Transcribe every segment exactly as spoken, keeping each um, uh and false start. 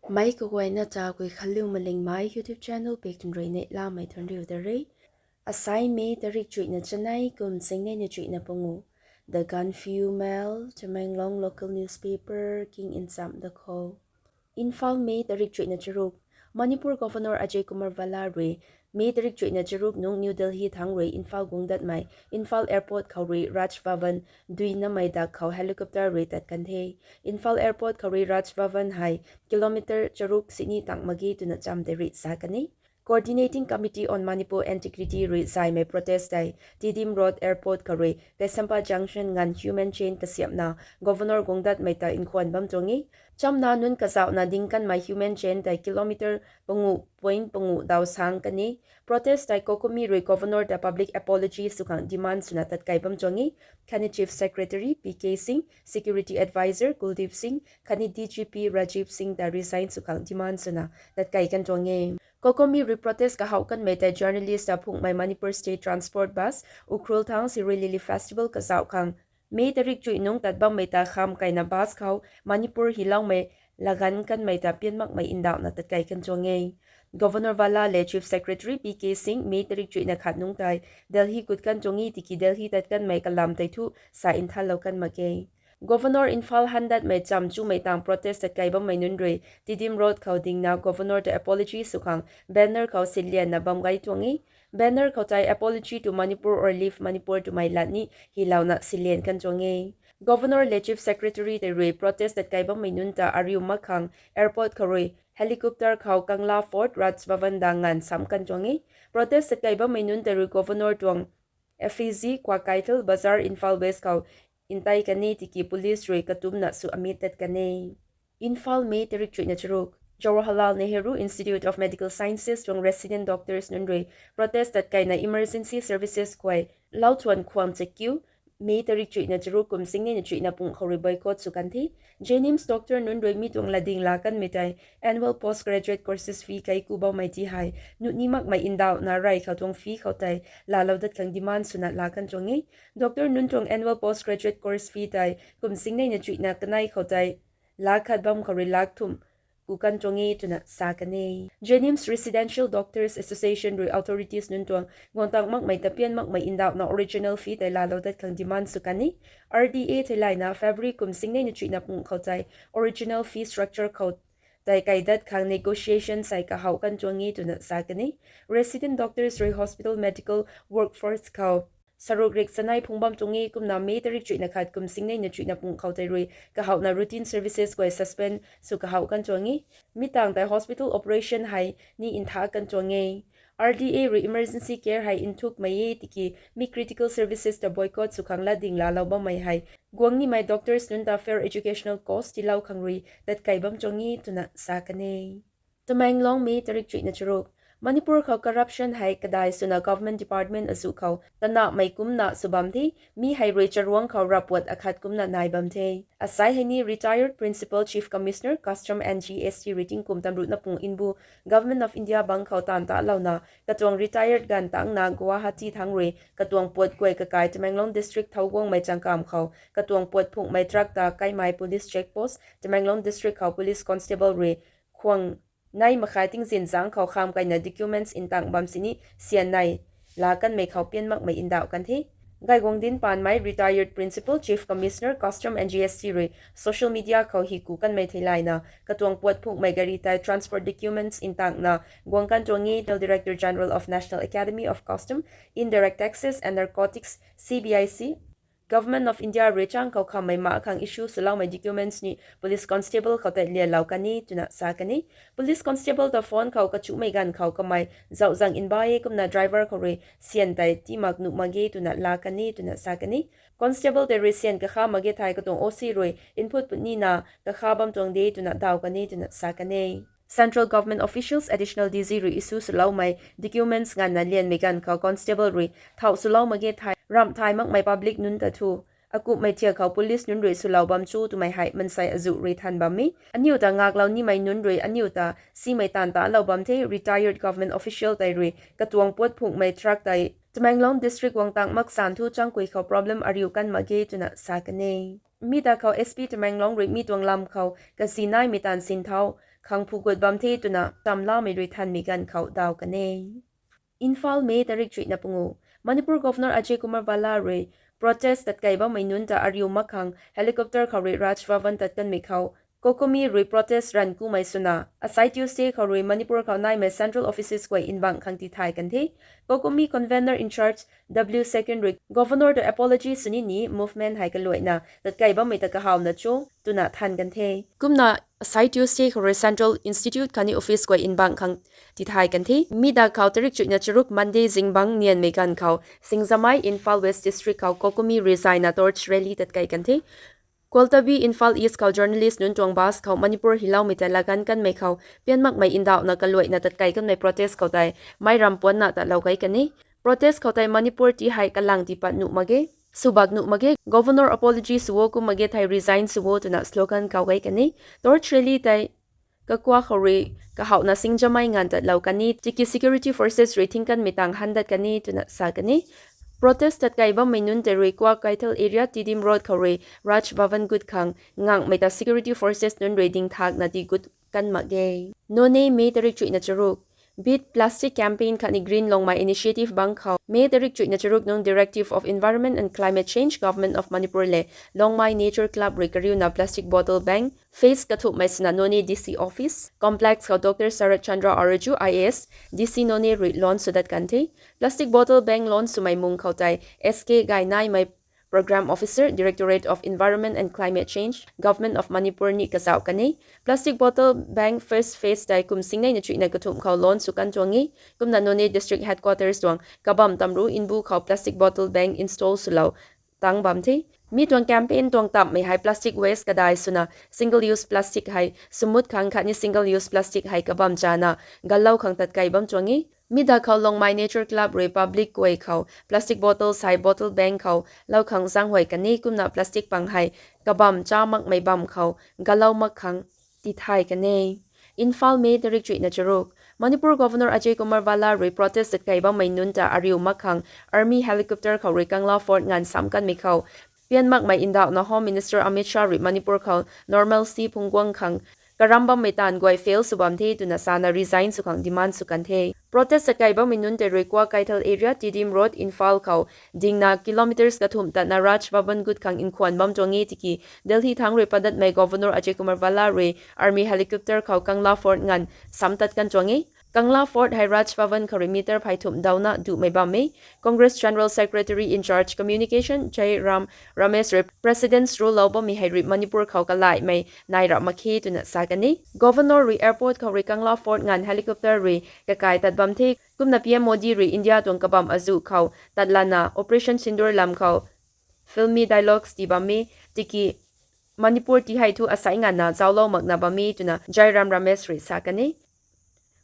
Mei kaguayna ta Guikhanliu Malingmei YouTube channel pik tun rui neihlamei thuanriu ta re. Asai May tarik chuihna chanei kum singneina chuihna pangu. The Gaanphiu Mail, Tamenglong local newspaper king nchamh da khou. Imphal, May tarik chuihna charuk. Manipur Governor Ajay Kumar Bhalla rui May tarik chuihna charuk nung New Delhi thangc rui Imphal guang datmei Imphal Airport khou rui Raj Bhavan duinamei dak khou helicopter rui tat kan the. Imphal Airport khou rui Raj Bhavan hei kilometer charuk sini tang mak ge twna cham tei rui sa kan e. Coordinating Committee on Manipur Integrity rui zaymei protest tei Tiddim Road Airport khou rui Keisampah Junction nganv human chain kasiamhna Governor guang datmei ta nkhwan bam tuang e. Chamna nunc kazauhna ding kanmei human chain tei kilometer pangu point pangu daw sang kan e. Protest tei COCOMI rui Governor ta public apology sw khang demand swna tatkei bam tuang e. Khatni Chief Secretary P K Singh, Security Advisor Kuldeep Singh, khatni D G P Rajiv Singh ta resign sw khang demand swna tatkei kan tuang e. COCOMI rui protest kahouh kanmei tei journalist ta phunghmei Manipur State Transport Bus, Ukhrul thangc Shirui Lily Festival kazauh khang May tarik chuih nung tat bammei ta kham kaina bus khou Manipur hyloumei laganv kanmei ta pian makmei ndauhna tatkei kan tuang e. Governor Bhalla le Chief Secretary P K Singh May tarik chuihna khat nungc tei Delhi gut kan tuang e tiki Delhi tat kanmei kalam tei thu sa nthanlou kan mak ge. Governor Imphal han datmei cham chumei tang protest tatkei bammei nunc rui Tiddim Road khou dingna Governor ta apology sw khang banner khou silianna bam gay tuang e. Banner khou tei Apology to Manipur or Leave Manipur twmei lat ni hylouna silian kan tuang e. Governor le Chief Secretary tei rui protest tatkei bammei nunc ta ariu mak khang airport khou rui helicopter khou Kangla Fort, Raj Bhavan da nganv samh kan tuang e. Protest tatkei bammei nunc tei rui Governor tuang effigy Kwa Keithel Bazar, Imphal West khou ntei kan e tiki police rui katumna sw amit tat kan e. Imphal, May tarik chuihna charuk. Jawaharlal Nehru Institute of Medical Sciences tuang resident doctors nunc rui protest tatkeina emergency services khuay Lauthuan Khwang Chakiu, May tarik chuihna charuk kum singneina chuihna pung khou rui boycott sw kan the. JNIMS doctor nunc rui mi tuang latding laa kanmei tei annual postgraduate courses fee kei ku bammei ti hei nuh ni makmei ndauhna rey khou tuang fee khou tei laalou dat khang demand swna laa kan tuang e. Doctor nunc tuang annual postgraduate course fee tei kum singneina chuihna kanei khou tei lakh khat bam khou rui lakh thumh ku kan tuang e twna sa kan e. JNIMS Residential Doctors Association rui authorities nunc tuang guang tang makmei ta pian makmei ndauhna original fee tei laalou dat khang demand sw kan e. R D A theilayna February kum singneina chuihna pung khou tei original fee structure khou tei kei dat khang negotiation sei kahouh kan tuang e twna sa kan e. Resident doctors rui hospital medical workforce khou saruk rik chanei phung bam tuang e. Kumna May tarik chuihna khat kum singneina chuihna pung khou tei rui kahouhna routine services guay suspend sw kahouh kan tuang e. Mi tang tei hospital operation hei ni ntha kan tuang e. R D A rui emergency care hei nthukmei e tiki mi critical services ta boycott sw khang latding laalou bammei hei guang nimei doctors nunc ta fair educational cost tiilou khang rui tatkei bam tuang e twna sa kan e. Tamenglong, May tarik chuihna charuk. Manipur khou corruption hei kadai swna government department azuh khou tanahmei kumna sw bam the. Mi hei rui charuang khou rapuat akhat kumna nai bam the. Asai hei ni retired Principal Chief Commissioner Custom and G S T rui tingkum tamruhna pung mbu Government of India bang khou taanv talouna katuang retired ganv tangna Guwahati thangc rui katuang puat guay kakai Tamenglong district thou guangmei changkam khou katuang puat phunghmei truck ta Kaimai Police Check Post, Tamenglong district khou police constable rui khwang nei makhai tingzin zangc khou kham kaina documents ntang bam sini syan nei laa kanmei khou pian makmei ndauh kan the. Gayguangc dinc paanmei retired Principal Chief Commissioner Custom and G S T rui social media khou hi ku kanmei theilayna katuang puat phunghmei gari tei transport documents ntangna guang kan tuang e twna Director General of National Academy of Custom, Indirect Taxes and Narcotics, C B I C, Government of India rui chang khou khammei mak khang issue swloumei documents ni police constable khou tei lialou kan e twna sa kan e. Police constable ta phone khou kachuhmei ganv khou kamei zauh zang nba e kumna driver khou rui syan tei tii mak nuh mak ge twna laa kan e twna sa kan e. Constable tei rui syan kakha mak ge thei katuang O C rui nphut puni na kakha bam tuang de twna daw kan e twna sa kan e. Central Government officials, Additional D G rui issue swloumei documents nganvna lianmei ganv khou constable rui thauh swlou mak ge thei ramh thay makmei public nunc ta thu akumhmei thiak khou police nunc rui swlou bam chu twmei hei mansei azuh rui than bam e. Aniu ta ngaklou nimei nunc rui aniu ta simei taanv talou bam the. Retired government official tei rui katuang puat phunghmei truck tei Tamenglong district guang tang mak san thu changkui khou problem ariu kan mak ge twna sa kan e. Mi ta khou S P Tamenglong rui mi tuang lam khou kazi naimei taanv sinthau khang phu gut bam the twna tamlamei rui thanmei ganv khou daw kan e. Imphal, May tarik chuihna pungu. Manipur Governor Ajay Kumar Bhalla rui protest tatkei bammei nunc ta ariu mak khang helicopter khou rui Raj Bhavan tat kanmei khou COCOMI rui protest ranv kumei swna asai Tuesday khou rui Manipur khou naimei central offices guay nbangc khang tithay kan the. COCOMI convener in charge W Second rui Governor ta apology sw nini movement hei kaluaina tatkei bammei ta kahawna cho twna than kan the. Kumna asai Tuesday khou rui Central Institute khatni office guay nbangc khang tithay kan the. Mi da khou tarik chuihna charuk Monday zingbangc nianmei ganv khou Singjamei, Imphal West District khou COCOMI rui zayna torch rally tatkei kan the. Kwaltabi, Imphal East khou journalist nunc tuang bus khou Manipur hyloumei ta laganv kanmei khou pian makmei ndauhna kaluaina tatkei kanmei protest khou tei meic ram puanna tatlou kei kan e. Protest khou tei Manipur tii hei kalang tiipat nuh mak ge, swbak nuh mak ge, Governor apology sw o, kum mak ge thei resign sw o twna slogan kau kei kan e. Torch rally tei kakua khou rui kahawna Singjamei nganv tatlou kan e, tiki security forces rui thing kanmei tang handat kan e twna sa kan e. Protest tatkei bammei nunc tei rui Kwa Kaithal area Tidim Road khou rui Raj Bhavan gut khang nganghmei ta security forces nunc rui dingthakna tii gut kan mak ge. Noney, May tarik chuihna charuk. Beat Plastic Campaign khatni Green Longmai Initiative bang khou May tarik chuihna charuk nung Directorate of Environment and Climate Change, Government of Manipur le Longmai Nature Club rui kariuna plastic bottle ban phase kathumhmei swna Noney D C Office Complex khou Doctor Sarat Chandra Araju, I A S, D C Noney rui launch sw dat kan the. Plastic bottle ban launch swmei mung khou tei S K Gainaimei, Program Officer, Directorate of Environment and Climate Change, Government of Manipur ni kazauh kan e. Plastic bottle ban first phase tei kum singneina chuihna kathumh khou launch sw kan tuang e. Kumna Noney District Headquarters tuang kabam tamru nbu khou plastic bottle ban install swlou tang bam the. Mi tuang campaign tuang tamhmei hei plastic waste kadai swna single use plastic hei sumut khang khatni single use plastic hei kabam chana galou khang tatkei bam tuang e. Mi da khou Longmai Nature Club rui public guay khou plastic bottles hei bottle ban khou lou khang zaenghuay kan e, kumna plastic pang hei kabam cha makmei bam khou galou mak khang tithay kan e. Imphal, May tarik chuihna charuk. Manipur Governor Ajay Kumar Bhalla rui protest tatkei bammei nunc ta ariu mak khang army helicopter khou rui Kangla Fort nganv sam kanmei khou pian makmei ndauhna Home Minister Amit Shah rui Manipur khou normalcy phungc guang khang karam bammei taanv guay fail sw bam the twna sana resign sw khang demand sw kan the. Protest tatkei bammei nunc tei rui Kwa Kaithal area Tidim Road, Imphal khou dingna kilometres kathumh tatna Raj Bhavan gut khang nkhwan bam tuang e tiki Delhi thangc rui padatmei Governor Ajay Kumar Bhalla rui army helicopter khou Kangla Fort nganv sam tat kan tuang e. Kangla Fort hei Raj Bhavan khou rui meter phey thumh dauna duhmei bam e. Congress General Secretary in charge Communication Jai Ram Ramesh rui President's Rule lou bammei hei rui Manipur khou kalaihmei nai rap mak khe twna sa kan e. Governor rui airport khou rui Kangla Fort nganv helicopter rui kakai tat bam the. Kumna P M Modi rui India tuang kabam azuh khou tatlana Operation Sindoor lam khou filmy dialogues tii bam e, tiki Manipur tii hei thu asai nganvna zauclou makna bam e twna Jai Ram Ramesh rui sa kan e.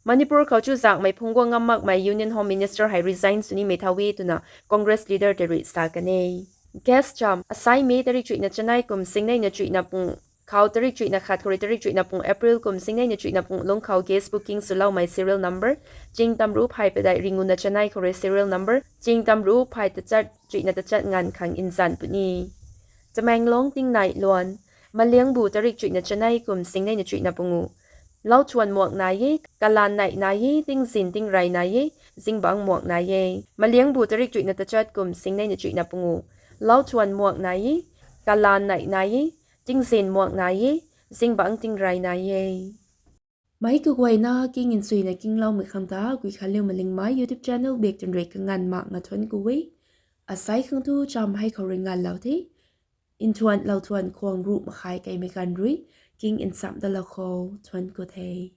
Manipur khou chuzaenghmei phungc guang ngam makmei Union Home Minister hei resign sw nimei thau e twna Congress leader tei rui sa kan e. Guest cham, asai May tarik chuihna chanei kum singneina chuihna pung khou tarik chuihna khat khou rui tarik chuihna pung April kum singneina chuihna pung lungc khou guest booking swloumei serial number ching tamru phay padeih ringuna chanei khou rui serial number ching tamru phay tachat chuihna tachat nganv khang nzan puni. Tamenglong tingnai luan, Maliangbu tarik chuihna chanei kum singneina chuihna pungu. Lau thuan muak nai e, kalan neih nai e, tingzin tingrey nai e, zingbangc muak nai e. Maliangbu tarik chuihna tachat kum singneina chuihna pungu. Lau thuan muak nai e, kalan neih nai e, tingzin muak nai e, zingbangc tingrey nai e. Meic kaguayna king nsuina kingloumei khang ta Guikhanliu Malingmei YouTube channel bak twn rui kanganv mak nga thuanc ku e. Asai khang thu cham hei khou rui nganvlou the. Nthuan lou thuan khwang ruh makhai keimei ganv rui king nsam dalou khou thuanc ku the.